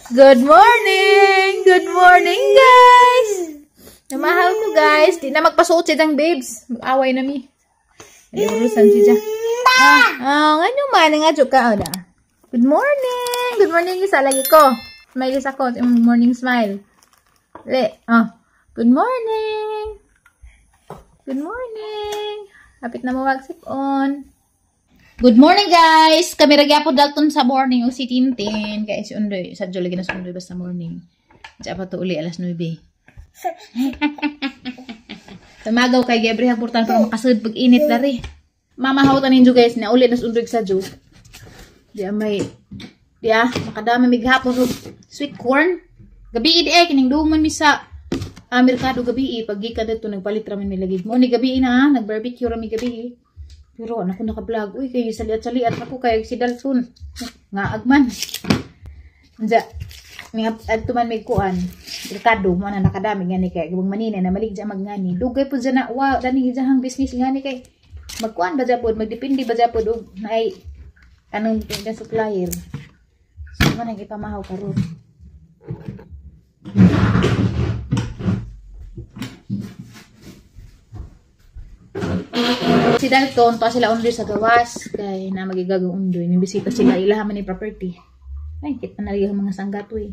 Good morning! Good morning, guys! Namahal ko, guys. Di na magpasuot siya dang babes. Mag-away na mi. Urusan siya. Ah, ano man, nga ka na. Good morning! Good morning, isa lagi ko. Smile isa ko. Morning smile. Le, ah. Good morning! Good morning! Hapit na mo magsip on. Good morning, guys! Kami ra gyapon Dalton sa morning o si Tintin. Guys, si Undoy. Sa lagi na si Undoy basta morning. Diyan pa to uli alas 9. Tamagaw kay Gabriel Hagburtan para makasud pag init dari. Mamahawtan ninyo guys na uli na si Undoy sa Diyo. Diya may diya makadami mighapon og sweet corn. Gabi di ay kining duman mi sa merkado gabi pag gikan didto nagpalit ra man mi lagi. Mo ni gabi na nag-barbecue ra mi gabi. Pero anak ko naka-vlog. Uy, kay saliat-saliat ako kay si Dalton. Nga agman. Unsa ni adto man may kuan. Merkado mo na nakadami ngani kay gibang manina na maligja magngani. Dugay pud na wa dani gijahang business ngani kay magkuan ba japod, magdepende ba japod og naay anong tinda supplier. So man ang ipamahaw karon. Si Dalton pa sila undoy sa gawas kay na magigagong undoy ning bisita sila ilaha man ni property. Ay kita na lagi ang mga sanggato eh.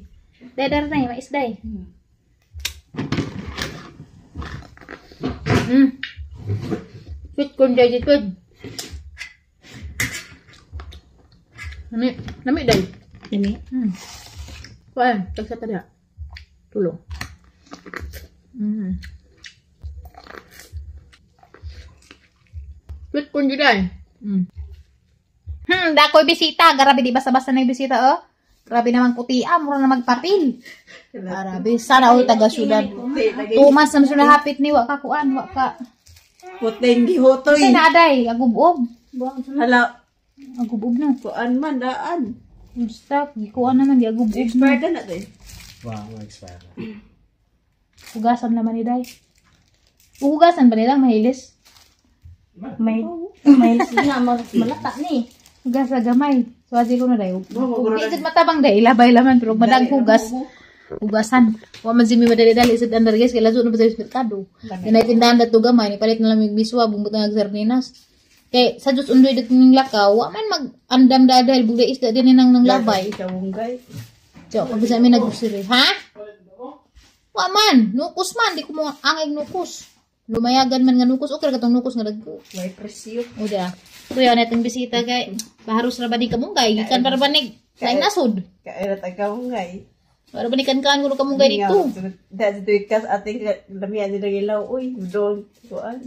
Day dar nay mais day. Sweet corn day dito. Nami, nami day. Nami. Kuan, tagsa ta diha. Tulo. Sweet corn jud ay. Dakoy bisita, grabe di basta-basta na yung bisita oh. Grabe naman kutia, mura na magpapil. Grabe, sana all taga syudad. 2 months na sila hapit ni wa ka kuan, wa ka. Puting gihotoy. Kasi na aday, agubob. Hala, Agubob na. kuan man daan. Stop, gikuan naman di agubob na. Expired na to eh. Wow, expired. Hugasan naman ni day. Hugasan ba nila mahilis? May nga malata ni. Hugas sa gamay. Swazi ko na day. Di jud matabang day, ilabay laman pero madag hugas. Hugasan. Wa man si mi madali-dali sa andar guys kay lazo na ba sa merkado. Dinay tindahan dato gamay ni palit na lang mig miswa bumbot na sardinas. Kay sa Diyos undoy dat ning lakaw, wa man mag andam dahil bugay isda din nang nang labay. Kawunggay. Tiyo, pag sa amin nag-grocery, ha? Wa man, nukos man, di ko mo angay nukos. Lumayagan man nga nukos, okay ra katong nukos nga dagko. May presyo. O da. Kuya, na itong bisita kay baharos ra ba ni kamunggay, gikan para ba ni laing nasod. Kaya ta kawunggay. Para ba ni kankan kuno kamunggay dito. Dahil dito kas ating lamian nila gilaw. Uy, dol kuan.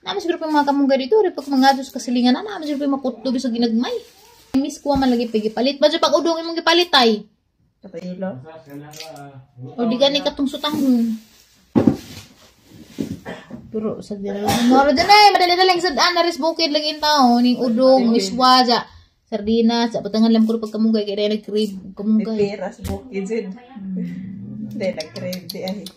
Naman siguro pa mga kamunggay dito, rin pag mga dos kasilingan na, naman siguro pa makutlo bisag ginagmay. Miss ko man lagi pagipalit. Badyo pag udong imong gipalit ay. Kapaylo. O di gani katong sutanghon. Pero sa dila lang. Moro dyan ay, madali-dali ang sadaan na ris bukid lagi yung tao. Ning udong, miswa, ja, sardinas, ja, patangan lang ko pagkamunggay, kaya dahil nag-crave May kamunggay. pera sa bukid jud. Hindi nag-crave di ay.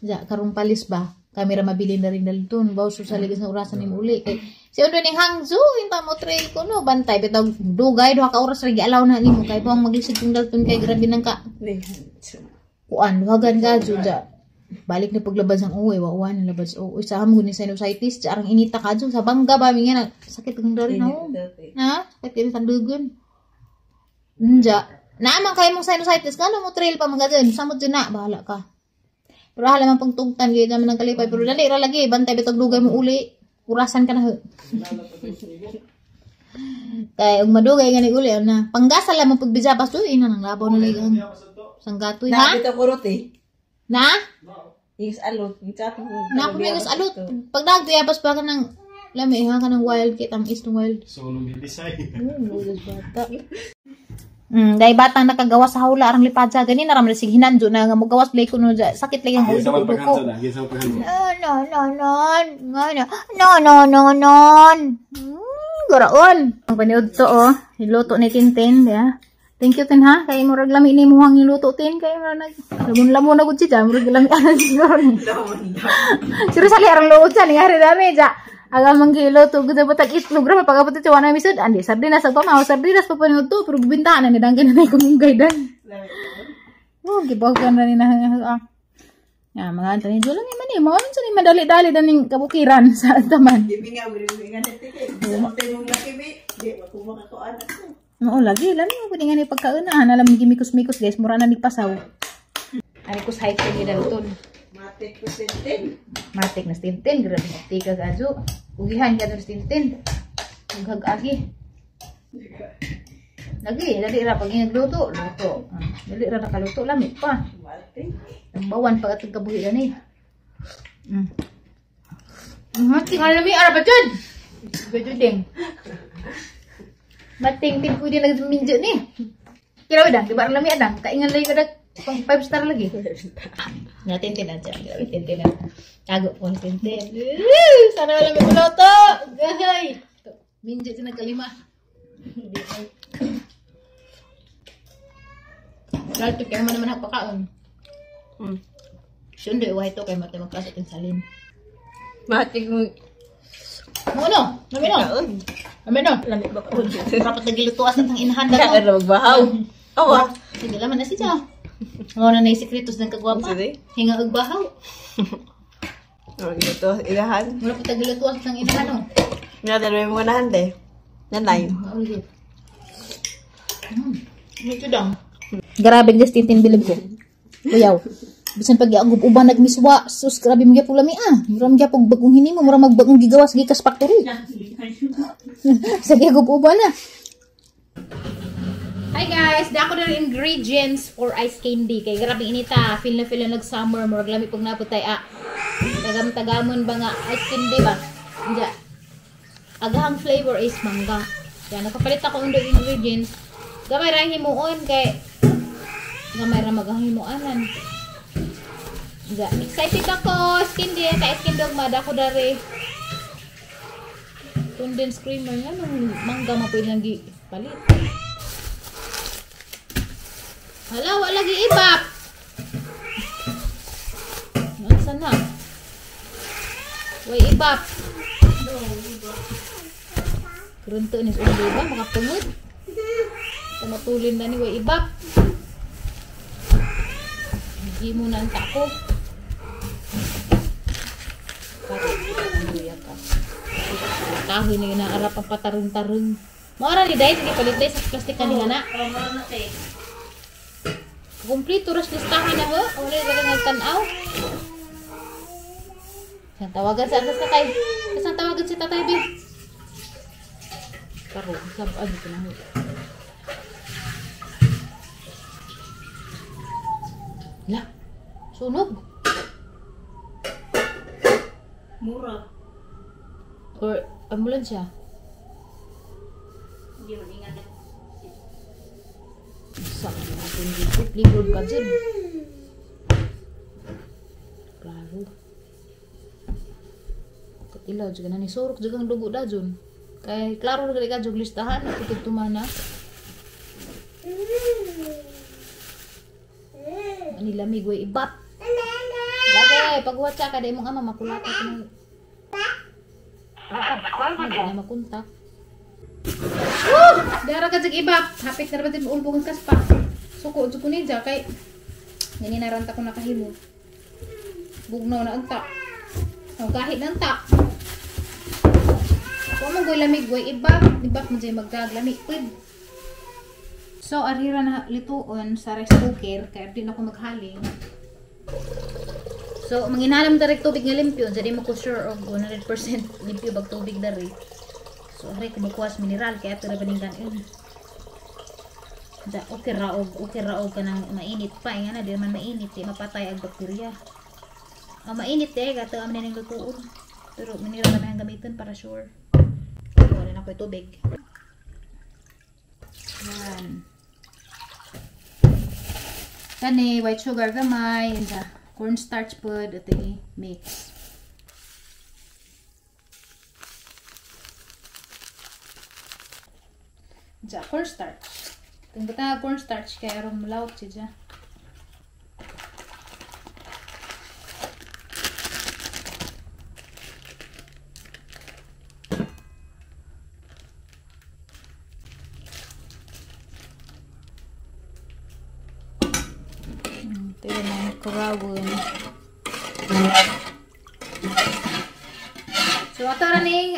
Ja, karong palis ba? Kamera mabili na rin dalton. Baw, so sa ligis na orasan ni muli. Kay, si Undo ni Hangzhou, yung tamo trail ko no, bantay. Bitaw, dugay, duha ka oras rin, gialaw na nimo. Kay buwang maglisod kong dalton, kay grabe nang ka. Ni. Kuan, duhagan ka, ja. Balik na paglabas ang uwi, wawan na labas. Uy, sa amo ni sinusitis, ja, arang inita ka dyan. Sa bangga ba, mingan, sakit ang dari na. Ha? Sakit kami sandugon. Nja. Naaman kayo mong sinusitis, kano mo trail pa mga dyan? Samot dyan na, bahala ka. Pero hala man pangtugtan, gayud naman ang kalipay. Pero dali, ra lagi, bantay, bitag dugay mo uli. Urasan ka na. Kaya, ug madugay gani uli, ano na. Panggasa lang mo pagbijapas, uy, ina nang labaw na lagi ang sanggatoy, ha? Na bitaw kurot eh. Na? Ingis alot, ingis alot. Na ako may alot. Pag nagdiyapas pa ka ng lami, ha ka ng wild kit, ang is ng wild. So, lumilisay. Oh, bata. Dahil batang nakagawa sa hawla arang lipadya gani na ramon sig hinanjo na nga mogawas lay kuno sakit lay ang Gisa ulo man ko. paghanso na, gisa man paghanso. No no no no no no no no no. Garaon. Ang paniud to oh, niluto ni Tintin, ya. Thank you Tin ha, kay murag lami ni muhang niluto Tin, kay murag nag lamon-lamon na gud siya, murag lami ana siguro. Siguro sa arang luod sa ni hari dami ja. Aga manggiluto gud sa batag itlog ra pagabot sa wala misud andi sardinas sa pamaw sardinas pa paniud to pero bibintahan na ni dangkin na kumunggay dan. Oh, gibagan na ni na. Ah. Ya, mga Anthony, jo lang man eh. Mao sa ni madali-dali daning kabukiran sa taman. Di nga bri nga nete kay. Sa mong laki bi, di ba ko makakuan ako. Oo, lagi. Lami mo pwede nga ni pagkaunahan. Alam ni gimikos-mikos guys, mura na nigpasaw. Ari ko sa hiking ni Dalton. Matik ko tintin. Matik na tintin, grabe na tika gadyo. Ugihan ka dun sa tintin. Ughag-agi. Lagi, dali ra pag inagluto, luto. Ah, dali ra nakaluto, lami pa. Matik. Ang bawan pag atong kabuhi ani. Mating alami ara ba jud? Gajud ding. Mating tin pwede nagminjo ni. Kira dang, di ba ang lami adang? Kaingan lagi kada pang 5 star lagi. Na tintin na dyan. Grabe tintin na. Tago po ang tintin. Sana wala may luto. Gay. Minjo siya nagkalima. Dahil kaya man naman hagpakaon. Sundo, iwahe to kay matay magkasat yung salin. Matik mo. Mo no? Lami no? Lami no? Lami ba ko? Dapat nagilutuas at ang inahanda Kaya ko. na magbahaw. Awa. Sige laman na siya. Mo na na sikretos ng kagwapa. Sige. Hinga og bahaw. Oh, ito ilahan. Mura pa tagilutuas ng inahan no. Nga dalawa mo nahan de. Nanay. Mauli. Medyo dang. Grabe guys, tintin bilib ko. Kuyaw. Bisan pag ang uban nagmiswa, sus grabe mo gyapon lami ah. Mura man gyapon bagong hinimo, mura magbagong gigawas gikas factory. Sa gyapon uban na. Hi guys, dako na ingredients for ice candy. Kay grabe inita, feel na nag-summer, murag lami pag naputay ah. Tagam-tagamon ba nga ice candy ba? Diya. Agahang flavor is mangga. Kaya nakapalit ako ang ingredients. Gamay ra himuon kay gamay ra maghimuanan. Diya, excited ako. Skin di ta skin dog mada ko dare. Condensed creamer nga nung mangga ma pwede lang gi palit. Hala, wala lagi ibap. Asa na? Way ibap. Kurunto ni ulo ba makapungod. Tumatulin na ni way ibap. Hindi mo na ang tako. Kahoy na inaarap ang patarong-tarong. Maura ni Day, sige palit Day sa plastic kanina na. Kompleto ras listahan na ho. Wala yung nga tanaw. Saan tawagan sa atas tatay? Saan tawagan si tatay, Bi? Karo, sabaan ito na ho. La, sunog. Mura. Or ambulansya. Hindi man ingat. Sa natin dito, flavor ka dyan. Klaro. Katilaw, dyan na ni Sorok, dyan ang dugo da dyan. Kaya klaro na ka dyan, listahan, natutugtuma na. Ani lamig, way ibap. Lagi, pagwatsa ka, dahil mong ama, makulata ka na. Hindi na makontak. Woo! Dara ka dyan ibap. Hapit na rin ulbog ang kaspa. Suko, suko ni dyan. Kay, naninaranta ko nakahimo. Bugnaw na anta. O, kahit na anta. Kung mong goy lamig, goy ibap. Ibap mo dyan magdaglamig. Pwede. So, arira na lituon sa rice cooker. Kaya din ako maghaling. So, manginalam direct tubig nga limpyo. Jadi mo ko sure og 100% limpyo bag tubig dari. So, aray ko magkuha sa mineral kaya ito na baning ganin. Da, okay ra og kanang mainit pa. Nga na, di naman mainit. Di mapatay ang bakterya. Oh, mainit eh. Gato ang ning lutuon. Pero mineral na ang gamitin para sure. Wala na ko tubig. Yan. Kani, white sugar gamay. And cornstarch pud at i-mix. Diya, cornstarch. Itong bata cornstarch kaya arong mulawak siya dya. Ito yun ang kurawon. So ato ra ning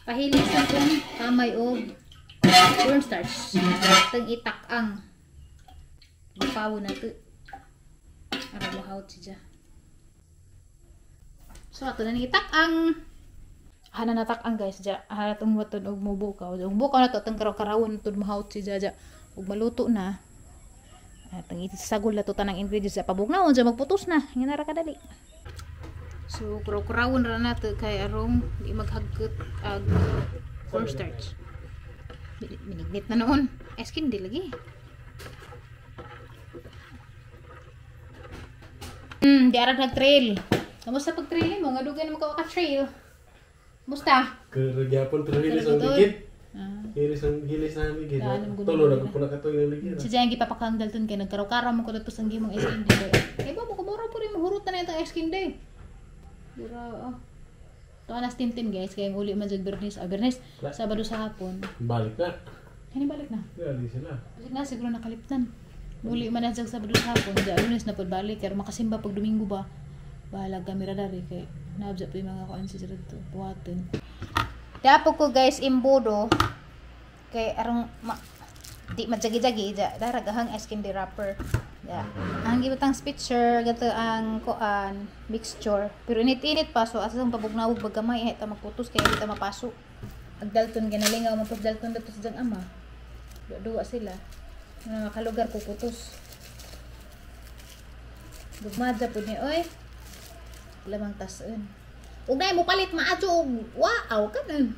pahilis na itong kamay og cornstarch. Itong itak-ang. Mapawo na ito. Ara mahawt siya. So ato na ning itak-ang. Hana natak-ang guys ja. Hana itong waton og mubukaw. Og bukaw na to itong karaw-karawon itong mahawt siya ja. Og maluto na. Atong isagol na to tanang ingredients sa pabugnaon dya magputos na. Nga nara kadali. So kuraw-kurawon ra na to kay arong di maghagkot ag cornstarch. Minignit na noon. Eskin di lagi. Di ara nag-trail. Kamusta pag-trail mo? Nga dugay na mo ka trail. Musta? Kaya pero hilis ang ligid. Hilis ang hilis na ligid. Tulo na ko na katoy ng ligid. Si Jang gipapakang dalton kay nagkaraw-karaw mo ko dito sa gimong eskin day. Kay ba mo kumura po rin mahurot na itong eskin day. Dira oh. To alas tintin guys kay uli man jud Bernis. Bernis Sabado sa hapon. Balik na. Kani balik na. Dali sila. Balik na siguro nakaliptan. Uli man na jud Sabado sa hapon, ja Lunes na pud balik pero makasimba pag Domingo ba. Bahala gamira dari kay naabja pa yung mga kuan si dito buhaton. Dapo ko guys imbudo kay arong di majagi-jagi ja darag ahang ice candy wrapper. Ja. Ang gibutang picture gato ang kuan mixture pero init-init pa so asa sang pabugnawog bagamay ay ta magputos kay di ta mapaso. Ag Dalton ginalingaw man pud Dalton dato sa jang ama. Duwa sila. Nga makalugar ko putos. Gugmadja pud ni oy. Lamang tasun. Ug nay mo palit maadyo og wow kanon.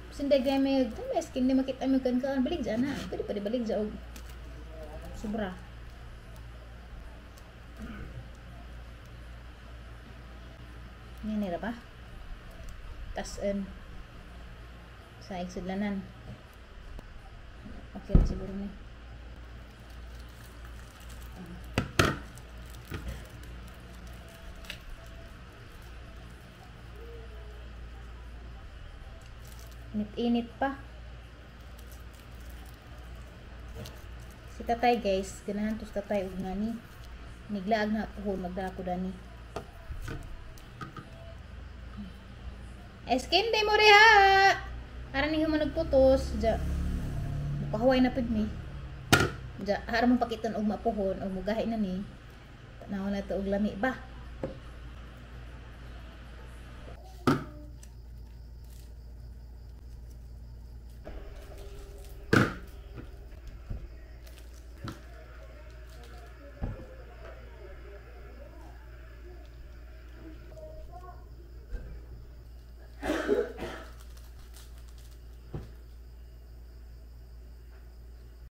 Sinday gamay may skin ni makita mo kan kan balik dyan na. Pwede pa di balik dyan og sobra. Ngene ra ba? Tasun. Sa igsudlanan. Okay na siguro ni. Init-init pa. Si tatay guys, ganahan to sa tatay og ngani. Niglaag na puhon magdako dani. Eskin day mo reha. Aran ni mo nagputos ja. Mupahuway na pud mi. Ja, ara mo pakiton og mapuhon og mugahi na ni. Tanaw na to og lami ba.